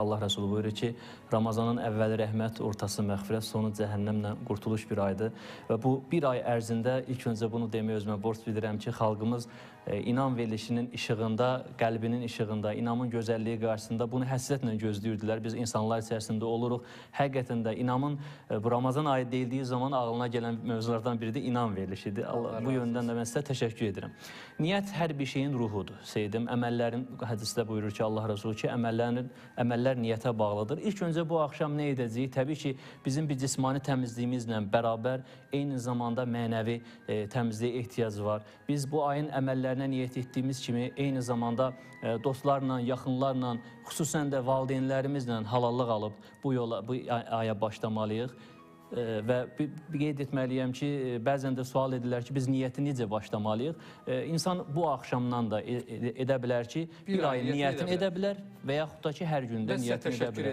Allah Rəsulu buyurur ki, Ramazanın əvvəli rəhmət, ortası məğfirət, sonu cəhənnəmlə qurtuluş bir aydır. Və bu bir ay ərzində ilk öncə bunu deməyə özümə borc bilirəm ki, xalqımız inam verilişinin işığında, qəlbinin işığında, inamın gözəlliyi qarşısında bunu həsrətlə gözləyirdilər. Biz insanlar içərisində oluruq. Həqiqətən də inamın bu Ramazan ayı deyildiyi zaman ağlına gələn mövzulardan biri də inam verilişidir. Allah, bu yöndən də mən sizə təşəkkür edirəm. Niyyət hər bir şeyin ruhudur. Seyyidim, əməllərin hədisdə buyurur ki, Allah Rəsulü ki, əməllər niyyətə bağlıdır. İlk öncə bu axşam nə edəcəyik? Təbii ki, bizim bir cismani təmizliyimizlə bərabər eyni zamanda mənəvi təmizliyə ehtiyac var. Biz bu ayın əməllərinə niyyət etdiyimiz kimi eyni zamanda dostlarla, yaxınlarla, xüsusən də valideynlərimizlə halallıq alıb bu yola, bu aya başlamalıyıq. Və qeyd etməliyəm ki, bəzən də sual edirlər ki, biz niyyəti necə başlamalıyıq? İnsan bu axşamdan da edə bilər ki, bir ay niyyətini edə bilər və yaxud da ki, hər gündə niyyətini edə bilər.